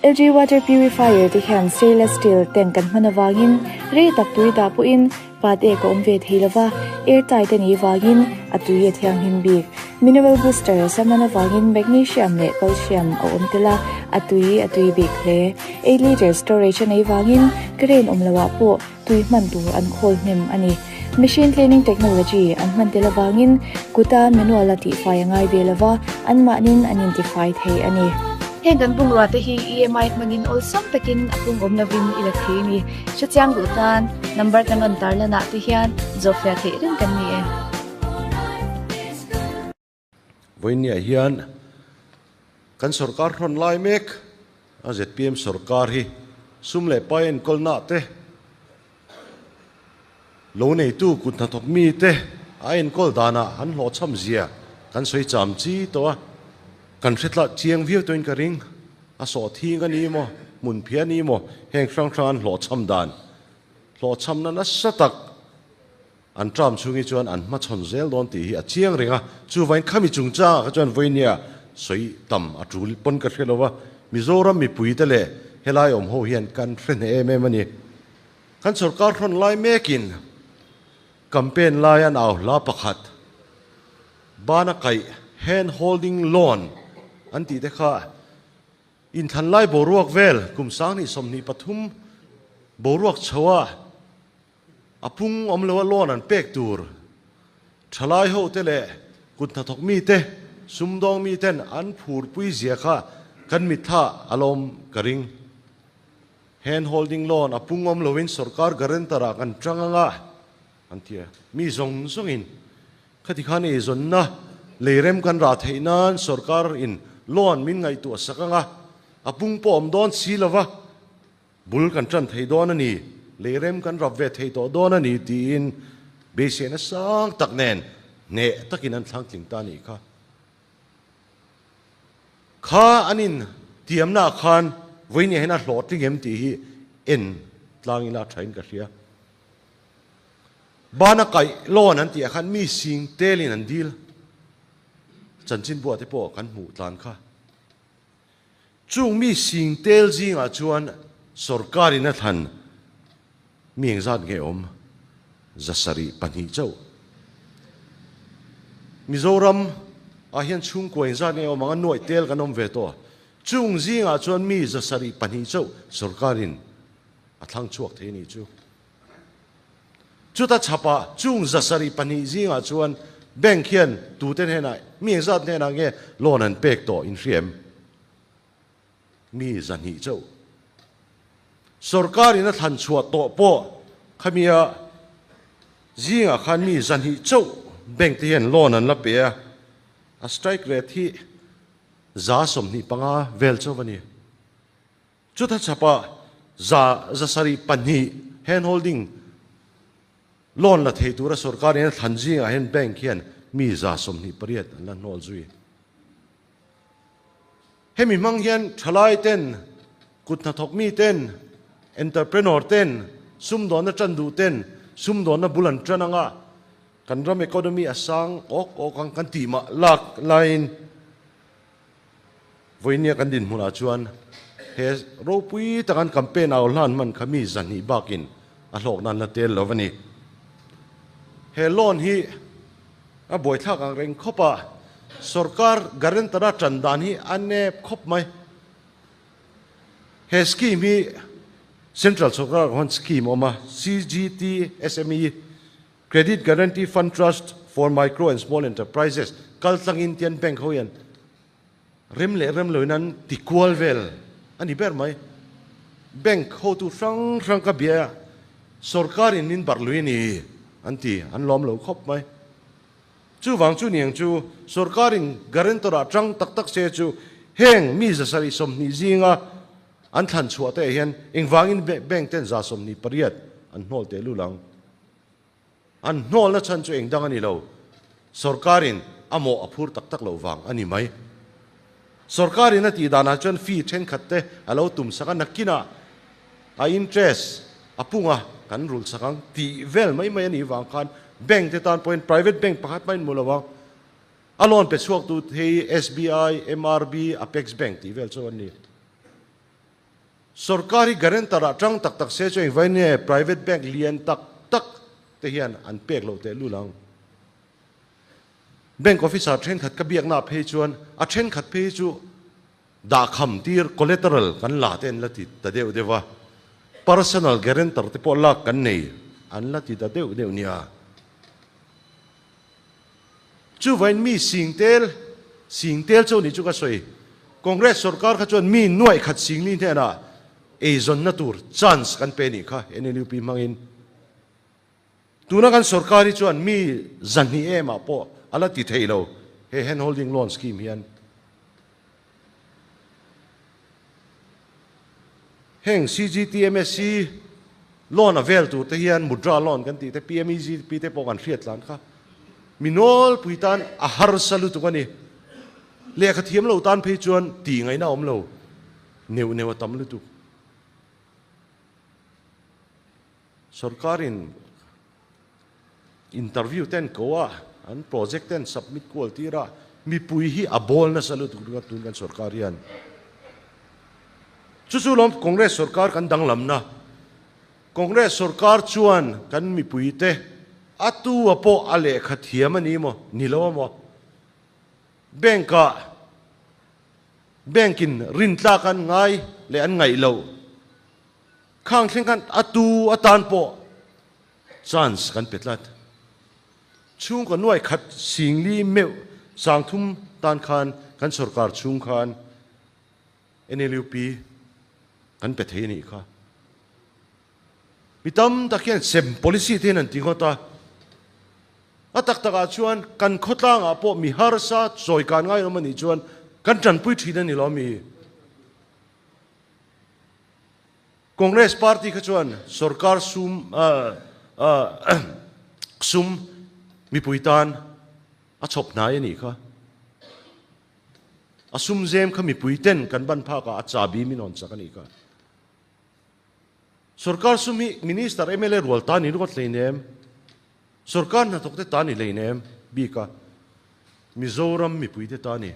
LG Water Purifier te hian stainless steel tank an hman avangin rei tak tui dah pawhin pat ek a awm ve thei lova, air tight a nih vangin a tui a thianghlim bik. Mineral booster a hman avangin magnesium leh calcium a awm tel a, a tui a tui bik hle. 8 litre storage a neih vangin current awm loah pawh tui hman tur an khawl hnem a ni. Machine cleaning technology an hman tel avangin kuta manual a tihfai a ngai ve lova, anmahnin an intifai thei a ni. Heng kan bungrua te hi EMI hmangin awlsam takin a pung awm lovin i la thei a ni. Hrechiang duh tan number kan rawn tarlanah te hian zawhfiah theih reng kan ni e. Vawinia hian kan sorkar hrawn lai mek a zpm sorkar hi sum leh pai enkawlna te, lo neitu kut hnathawk mi te a enkawl danah an hlawhchham zia kan sawi cham chi tawh a, kan hre tlah chiang viau tawhin ka ring. A sawhthing a ni maw, hmunphiah a ni maw, heng hrang hrang an hlawhchham dan, hlawhchhamna nasa tak, An term chhung hi chuan an hmachhawn zel dawn tih hi a chiang reng a, chuvain khami chungchangah kha chuan vawinia sawi tam a tul pawn ka hre lo va, Mizoram mipuite leh helai awm ho hian kan hre hneh em em a ni. Kan sorkar hrawn lai mekin campaign laia an au hla pakhat, bana kaih hand holding loan an tih te kha inthlan lai boruak vel kum 2023 boruak chho a, A pung awm lo a loan an pek tur thalai ho te leh kut hnathawk mi te, sumdawng mi ten an phurpui zia kha kan mitthla a lawm ka ring. Hand holding loan a pung awm loin sorkar guarantor ah kan tang anga an ti a, mi zawng zawngin khati khan eizawnna leirem kan rah theih nan sorkar in loan min ngaihtuah sak anga a pung pawh awm dawn si lova, Bul kan ṭan thei dawn a ni, leirem kan rap ve thei tawh dawn a ni tiin beiseina sang tak nen hneh takin an thlang tling ta a nih kha. Kha an in tiamnaah khan vawinia hian a hlawhtling em tih hi en tlang ila a ṭhain ka hria. Bana kaih lawn an tihah khan mi sing telin an dil. Chanchinbuah te pawh kan hmuh tlan kha. Chung mi sing tel zingah chuan sorkarin a thlan mi engzat nge awm? 72 chauh. Mizoram ah hian chhungkua engzat nge awm ang a nuaih tel kan awm ve tawh. Chung zingah chuan mi 72 chauh sorkarin a thlang chhuak thei a nih chu. Chuta chhapah chung 72 zingah chuan bank hian tute hnenah, mi engzat hnenah nge loan an pek tawh in hria em? Mi 200 chauh. Sorkarin a thlan chhuah tawh pawh khamia zingah khan mi 200 chauh bank te hian loan an la pe a, a strike rate hi 25% vel chauh a ni. Chuta chhapah 72% hand holding loan la thei tura sorkar in a thlan zingah hian bank hian mi 28% an la hnawl zui. Hemi hmang hian thalai ten, kut hnathawk mi ten, entrepreneur ten, sumdawnna tan duh ten sumdawnna bul an tan anga kan ram economy a sang awk awk ang kan tih mah lak laiin Vawinia kan dinhmunah chuan he ropui tak an campaign au hlan hman kha mi 200 bakin a hlawk nan la tel lo a ni. He loan hi a buaithlak ang reng khawp a, sorkar guarantor a tan dan hi a nep khawp mai. He scheme hi Central sorkar ah khan scheme a awm a, CGT SME Credit Guarantee Fund Trust for Micro and Small Enterprises kal tlangin tian bank ho hian rem leh rem loin an ti kual vel a ni ber mai. Bank hotu hrang hrang ka bia a, sorkarin min barh lui a ni an ti, an lawm lo khawp mai. Chuvang chu niang chu sorkarin guarantor ah tang tak tak se chu heng mi 720 zinga an thlan chhuah te ah hian engvangin bank ten 28% an hnawl teh lul ang. An hnawlna chhan chu eng dang a ni lo, sorkarin a mawh a phur tak tak loh vang a ni mai. Sorkarin a tih danah chuan fee thenkhat te a lo tum sak a, nakinah a interest a pung a, kan rulh sak ang tih vel mai mai a nih vang khan bank te tan pawhin private bank pakhat mahin hmu lo ang. A loan pe chhuak tu hei SBI, MRB, Apex Bank tih vel chu an ni. Sorkar hi guarantor ah tang tak tak se chu engvai nge private bank lian tak tak te hian an pek loh teh lul ang. Bank officer thenkhat ka biakna ah phei chuan a thenkhat phei hi chu dahkham tir collateral kan la te an la ti ta deuh deuh a, personal guarantor te pawh lak kan nei an la ti ta deuh deuh nia. Chuvain mi singtel, singtel chu nih chu ka sawi. Congress sorkar kha chuan mi nuaih khat singli hnenah eizawnna tur chance kan pe nih kha NLUP hmangin. Tuna kan sorkar hi chuan mi zahnih emah pawh a la ti thei lo he hand holding loan scheme hian. Heng CGTMSC loan a vel tur te hian Mudra loan kan tih te PMEGP te pawh kan hriat tlan kha mi nawlpui tan a harsa lutuk a ni. Lehkha thiam lo tan phei chuan tih ngaihna a awm lo, neuh neuh a tam lutuk. Sorkarin interview ten ko a, an project ten submit kual tir a, mipui hi a bawl nasa lutuk ringawt tun kan sorkar hian. Chu chu lawm Congress sorkar kan danglamna. Congress sorkar chuan kan mipui te a tu a pawh a lehkha thiam a ni maw? Ni lo a maw? Bank ah bank in rintlak an ngai leh an ngaih loh. Khang thleng khan a tu atan pawh chance kan pe tlat. Chhungkaw nuai khat singli meuh sangthum tan khan kan sorkar chhung khan NLUP kan pe thei a nih kha. Mi tam tak hian sem policy te hian an ti ngawt a. A tak takah chuan kan khawtlangah pawh mi harsa chawi kan ngai awm a nih chuan kan tanpui thin a ni lo mi? Congress party kha chuan sorkar sum sum mipui tan a chhawp hnai a nih kha. A sum zem kha mipui ten kan ban phakah a chabi min hawn chak a nih kha. Sorkar sum hi minister mla rual ta ni ringawt hleinem, sorkar hnathawk te ta ni hleinem bik a, Mizoram mipui te ta ni.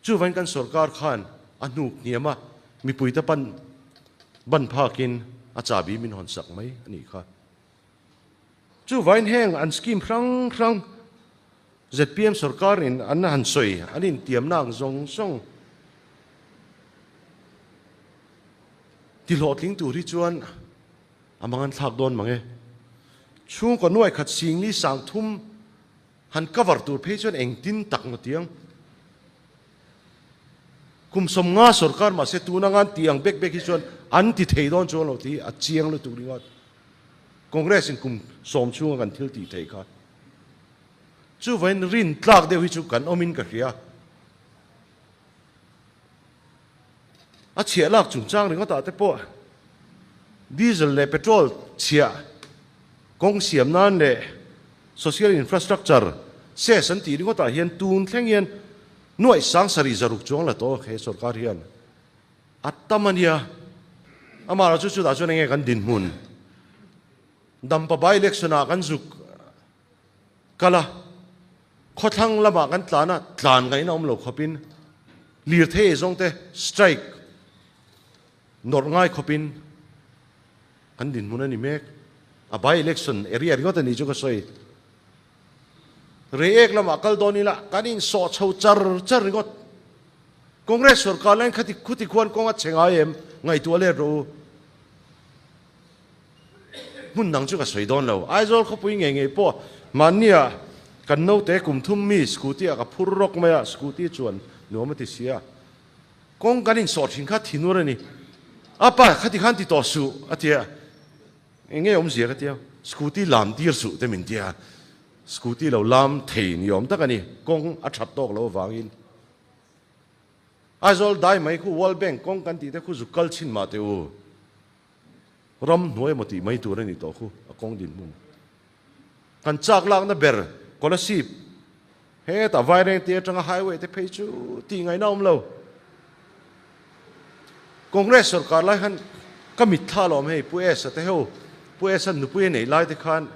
Chuvain kan sorkar khan a hnuk hniam a, mipui te pan ban phakin a chabi min hawn sak mai a nih kha. Chuvain heng an scheme hrang hrang zpm sorkar in an han sawi an intiamna ang zawng zawng ti hlawhtling tur hi chuan a mang an thlak dawn mang e. Chhungkaw nuai khat singli sangthum Han cover tur phei chuan engtin tak maw tiang? Kum 50 sorkar mahse tun anga an tih ang bek bek hi chuan an ti thei dawn chuang lo tih hi a chiang lutuk ringawt. Congress in kum 10 chhunga kan thil tih theih kha chuvain rin tlak deuh hi chu kan awmin ka hria. A chhiah lak chungchang ringawtah te pawh diesel leh petrol chhiah kawng siam nan leh social infrastructure cess an tih ringawtah hian tun thleng hian nuaih sang sarih zaruk chuang la tawh he sorkar hian a tam a nia. Amaherawhchu chutah chuan enge kan dinhmun Dampa by election ah kan zuk kal a, khawthlang lamah kan tlan a, tlan ngaihna awm lo khawpin lirthei zawngte strike nawrh ngai khawpin kan dinhmun a ni mek. A by election area ringawt a ni chu ka sawi. Reiek lamah kal dawn ila kan insawh chho char char ringawt. Congress sorkar lain khati khuti khuan kawng a che ngai em ngaihtuah let rawh u. Hmun dang chu ka sawi dawn lo. Aizawl khawpui ngei ngei pawh mahnia kan naute kum thum mi scooty ah ka phur rawk mai a, scooty chuan nuam a ti si a. Kawng kan insawh thin kha thinur a ni. A pa khati khan ti tawh suh a ti a, eng nge awmzia ka ti a, scooty lam tir suh te min ti a, scooty lo lam thei ni awm tak a ni, kawng a that tawk lo avangin. Aizawl dai mai khu World Bank kawng kan tih te khu zuk kal chhin mah teh u. Ram hnuai emaw tih mai tur a ni tawh khu a kawng dinhmun. Kan chak lakna ber Kolasib hetah Vairengte atanga highway te phei chu tih ngaihna awm lo. Congress sorkar lai khan ka mitthla lawm hei Pu Esa te ho, Pu Esa'n nupui a neih lai te khan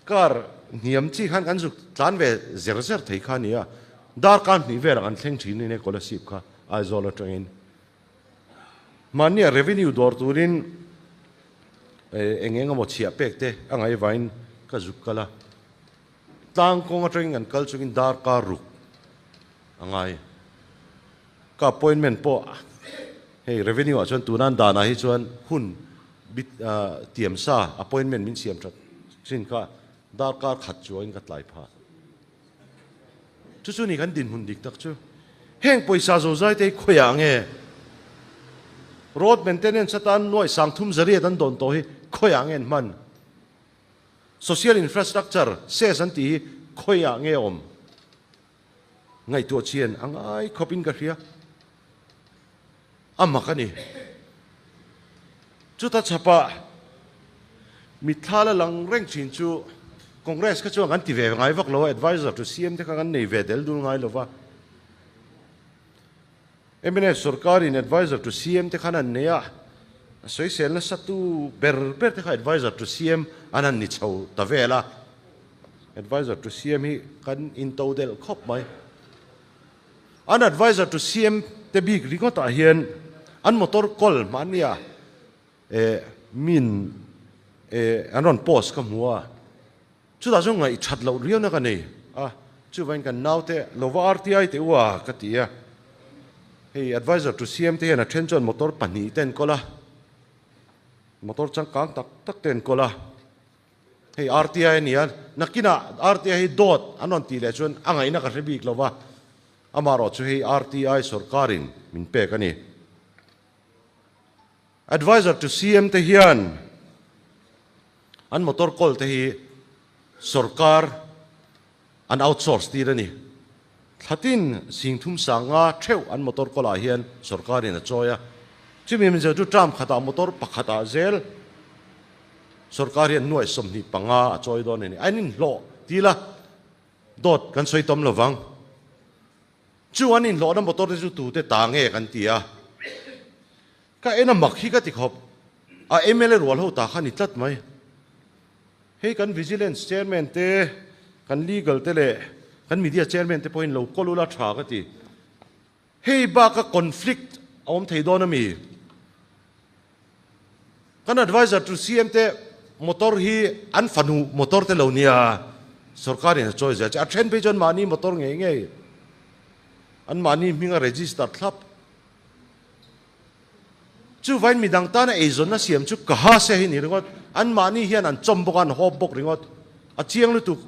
car hniam chi khan kan zuk tlan ve zer zer thei kha a ni a, darkar hnih velah kan thleng thin a ni Kolasib kha Aizawl atangin. Mahnia revenue dawr turin eng eng emaw chhiah pek te a ngaihvain ka zuk kal a. Tlang kawng atangin kan kal chungin darkar ruk a ngai. Ka appointment pawh hei revenue ah chuan tunan danah hi chuan hun bit tiam sa appointment min siam that thin kha darkar khat chuangin ka tlai phah. Chu chu ni kan dinhmun dik tak chu. Heng pawisa zozai te hi khawiah nge road maintenance atan nuaih sangthum zariat an dawn tawh hi khawiah nge an hman? Social infrastructure cess an tih hi khawiah nge awm? Ngaihtuah chian a ngai khawpin ka hria. A mak a ni. Chuta chhapah mitthla la lang reng thin chu Congress kha chuan kan ti ve ngai vak lo a, advisor to CM te kha kan nei ve del dul ngai lo va. Mnf sorkarin advisor to CM te khan an nei a, a sawisel nasa tu ber ber te kha advisor to CM an han ni chho ta vel a. Advisor to CM hi kan into delh khawp mai. An advisor to CM te bik ringawtah hian an motor kawl hmahnia eh min eh an rawn post ka hmu a, chutah chuan ngaihthat loh riauna ka nei a, chuvangin kan naute lova RTI teh u a ka ti a, hei advisor to CM te hian a then chuan motor pahnih te an kawl a, motor changkang tak tak te an kawl a. Hei RTI a ni a, nakinah RTI hi dawt an rawn tih leh chuan a ngaihna ka hre bik lo va, amaherawh chu hei RTI sorkarin min pek a ni. Advisor to CM te hian an motor kawl te hi sorkar an outsource tir a ni. Thlatin singthum sanga theuh an motor kawlah hian sorkarin a chawi a. Chumi min zir chu term khatah motor pakhatah zel sorkar hian nuaih 25 a chawi dawn a ni. A inhlawh ti ila dawt kan sawi tam lovang. Chu an inhlawhna motor te chu tute ta nge kan ti a. Ka en a mak hi ka ti khawp. A mla rual ho ta kha ni tlat mai. Hei kan Vigilance Chairman te, kan Legal te leh kan Media Chairman te pawhin lo kawl ula tha ka ti. Hei baka conflict a awm thei dawn a mi? Kan Advisor to CM te motor hi an fanu motor te lo nia, sorkarin a chawi zel che. A then phei chuan mahni motor ngei ngei an mahni hminga register thlap. Chuvain midang tana eizawnna siam chu ka ha se hi ni ringawt. Anmahni hian an chawm bawk a, an hawp bawk ringawt. A chiang lutuk.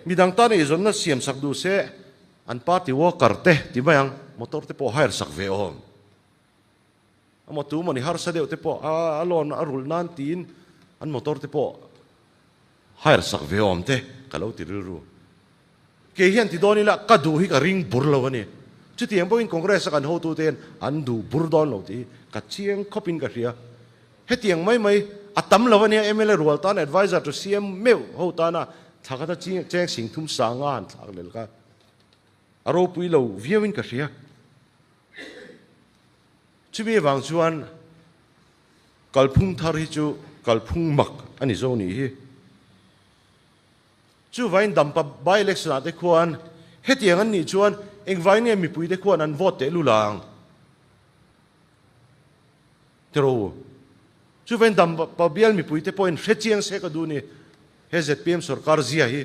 Midang tana eizawnna siam sak duh se, an party worker te ti mai ang, motor te pawh hire sak ve awm. Amaw tu mawni harsa deuh te pawh a loan a rulh nan tiin an motor te pawh hire sak ve awm te ka lo ti rilru. Kei hian ti dawn ila ka duh hi ka ring bur lo a ni. Chutiang pawhin Congress a kan hotute hian an duh bur dawn lo tih hi ka chiang khawpin ka hria. Hetiang mai mai a tam lo a nia mla rual tan advisor to CM meuh ho tana thla khat a cheng sing thum sanga han thlak lel kha a ropui lo viauin ka hria. Chumi avang chuan kalphung thar hi chu kalphung mak a ni zo nih hi. Chuvain Dampa by-election ah te khuan hetiang an nih chuan engvai nge mipui te khuan an vote teh lul ang? Tiraw u. Chuvain Dampa bial mipui te pawhin hre chiang se ka duh ni he zpm sorkar zia hi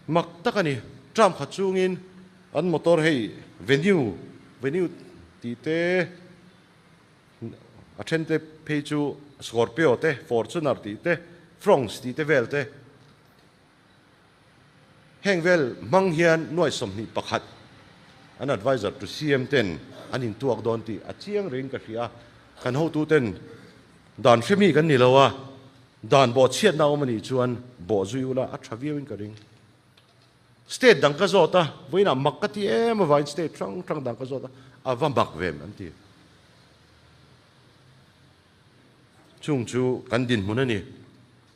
mak tak a ni. Term khat chungin an motor hei venue venue tih te A then te phei chu Scorpio te, Fortuner tih te, Fronx tih te vel te. Heng vel hmang hian nuai 21 an advisor to CM ten an intuak dawn tih a chiang reng ka hria. Kan hotu ten dan hremi kan ni lo a, dan bawhchhiatna awm a nih chuan bawh zui ula a tha viauin ka ring. State dang ka zawt a, vawiinah mak ka ti em avangin state hrang hrang dang ka zawt a, a va mak ve an ti. Chung chu kan dinhmun a ni.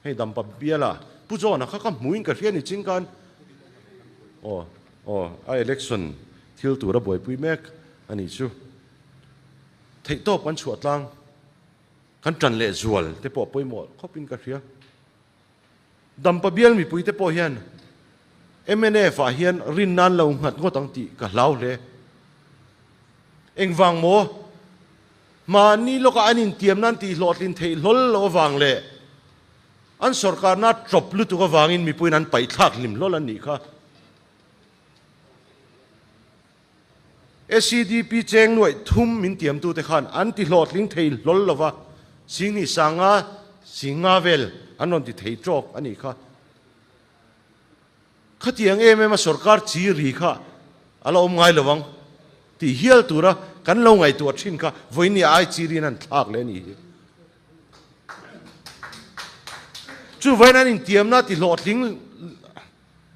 Hei Dampa biala Pu John-a kha ka hmuin ka hria ni ching khan aw aw a election thil tur a buaipui mek a nih chu. Theihtawp kan chhuah tlang, kan tan leh zual te pawh pawimawh khawpin ka hria. Dampa bial mipuite pawh hian mnf ah hian rin nan lo nghat ngawt ang tih ka hlau hle. Engvang maw? Mahni lawkah an intiam nan tih hlawhtlin theih hlawl loh avang leh an sawrkarna tawp lutuk avangin mipuiin an paihthlak hlim hlawl an nih kha. SEDP cheng nuaih thum min tiamtute khan an ti hlawhtling thei hlawl lova, Singhnih sanga Singha vel an rawn ti thei tawk a nih kha. Khatiang em em a sawrkar chi ri kha a la awm ngai lo ang tih hial tura kan lo ngaihtuah thin kha vawiin ai chi riin an thlak leh a nih hi. Chuvain an intiamna ti hlawhtling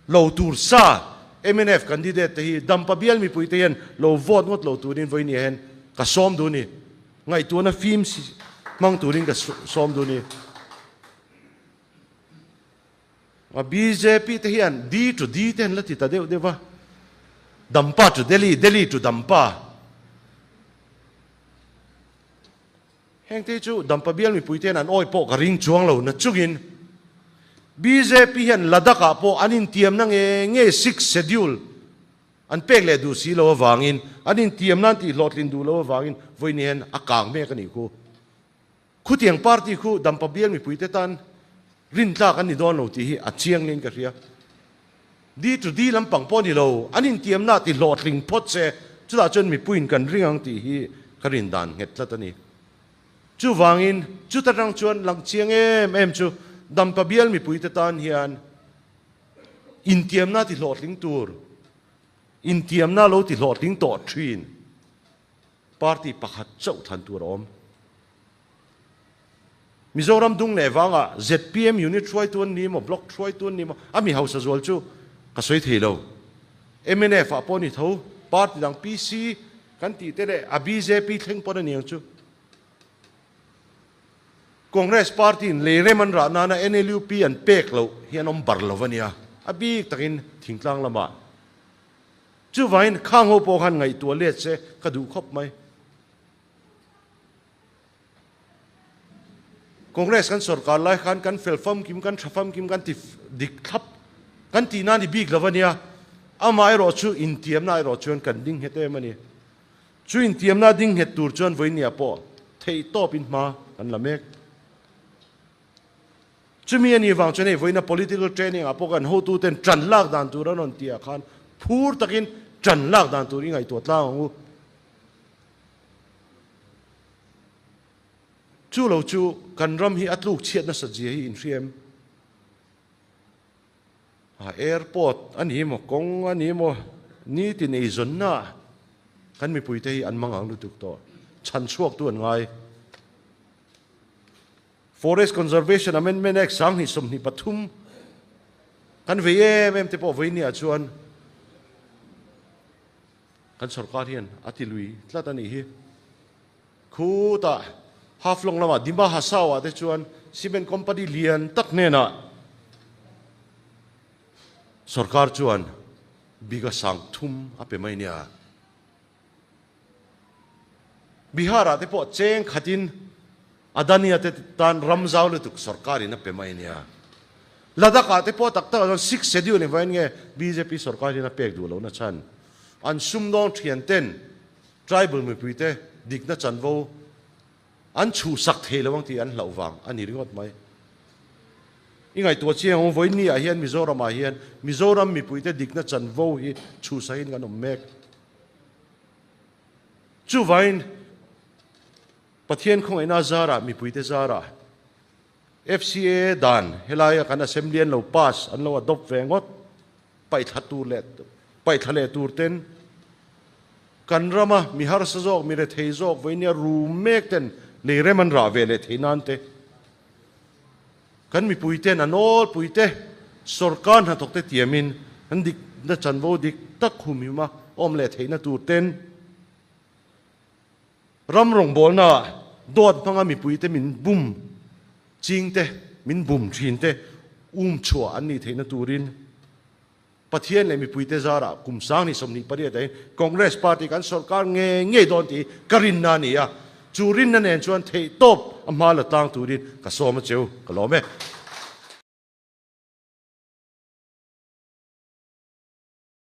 lo tur sa mnf candidate te hi Dampa bial mipui te hian lo vote ngawt lo turin vawiin hian ka sawm duh a ni. Ngaihtuahna fim hmang turin ka sawm duh a ni. A bjp te hian D to D te an la ti ta deuh deuh va, Dampa to Delhi, Delhi to Dampa. Heng te hi chu Dampa bial mipui te hian an awi pawh ka ring chuang lo na chungin bjp hian Ladakh ah pawh an intiamna nge nge sixth schedule an pek leh duh si lo avangin an intiamna an tih hlawhtlin duh lo avangin vawiin hian a kang mek a nih khu. Khutiang party khu Dampa bial mipuite tan rintlak an ni dawn lo tih hi a chiang niin ka hria. D to D lampang pawh ni lo, an intiamna ti hlawhtling phawt se, chutah chuan mipuiin kan ring ang tih hi ka rin dan nghet tlat a ni. Chuvangin chuta tang chuan lang chiang em em chu Dampa bial mipuite tan hian intiamna ti hlawhtling tur, intiamna lo ti hlawhtling tawh thin. Party pakhat chauh thlan tur a awm. Mizoram dung leh vangah zpm unit hruaitu an ni maw, block hruaitu an ni maw, a mi hausa zual chu ka sawi thei lo. Mnf ah pawh a ni tho, party dang PC kan tih te leh a bjp thleng pawn a ni ang chu. Congress party in lei rem an rah nana NLUP an pek loh hi an awm bar lo a nia, a bik takin thingtlang lamah. Chuvangin khang ho pawh khan ngaihtuah let se ka duh khawp mai. Congress kan sorkar lai khan kan fel famkim, kan tha famkim, kan ti dik thlap, kan tih nan i bik lo a nia. Amaherawh chu intiamna erawh chuan kan ding nghet em a ni. Chu intiamna ding nghet tur chuan vawinia pawh theihtawpin hma kan la mek. Chumi a nih vang chuan hei vawiina political training ah pawh kan hotuten ṭan lak dan tur an rawn tih ah khan phur takin ṭan lak dan tur i ngaihtuah tlang ang u. Chu lo chu kan ram hi a tluk chhiat nasat zia hi in hria em? A airport a ni maw, kawng a ni maw, nitin eizawnna kan mipuite hi an mangang lutuk tawh. Chhan chhuaktu an ngai. Forest Conservation Amendment Act 2023 kan vei em em te pawh vawinia chuan kan sorkar hian a ti lui tlat a nih hi. Khutah Haflong lamah Dima Hasao ah te chuan cement company lian tak hnenah sorkar chuan biga sang thum a pe mai nia. Bihar ah te pawh cheng khatin Adani-a te tan ram zau lutuk sorkarin a pe mai nia. Ladakh ah te pawh tak tak ah chuan sixth schedule engvangin nge bjp sorkar hian a pek duh lohna chhan an sumdawng thian ten tribal mipui te dikna chanvo an chhuhsak thei lo ang tih an hlauh vang a ni ringawt mai. I ngaihtuah chiang ang vawiin ah hian Mizoram ah hian Mizoram mipui te dikna chanvo hi chhuhsakin kan awm mek. Chuvain Pathian khawngaihna zarah mipuite zarah FCAA dan helaia kan Assembly an lo pass an lo adopt ve ngawt paihthla tur leh paihthla leh tur ten kan rama mi harsa zawk mi rethei zawk vawinia rum mek ten lei rem an rah ve leh thei nan te Kan mipuiten a nawlpuite sawrkar hnathawkte tiamin an dikna chanvo dik tak humhima awm leh theihna tur ten ram rawngbawlnaah dawt hmanga mipuite min bum chingte, min bum thinte um chhuah an nih theihna turin Pathian leh mipuite zarah kum 2028 ah hian Congress party kan sawrkar ngei ngei dawn tih hi ka rinna a ni a, chu rinna nen chuan theihtawp a hma la tlang turin ka sawm a cheu, ka lawm e.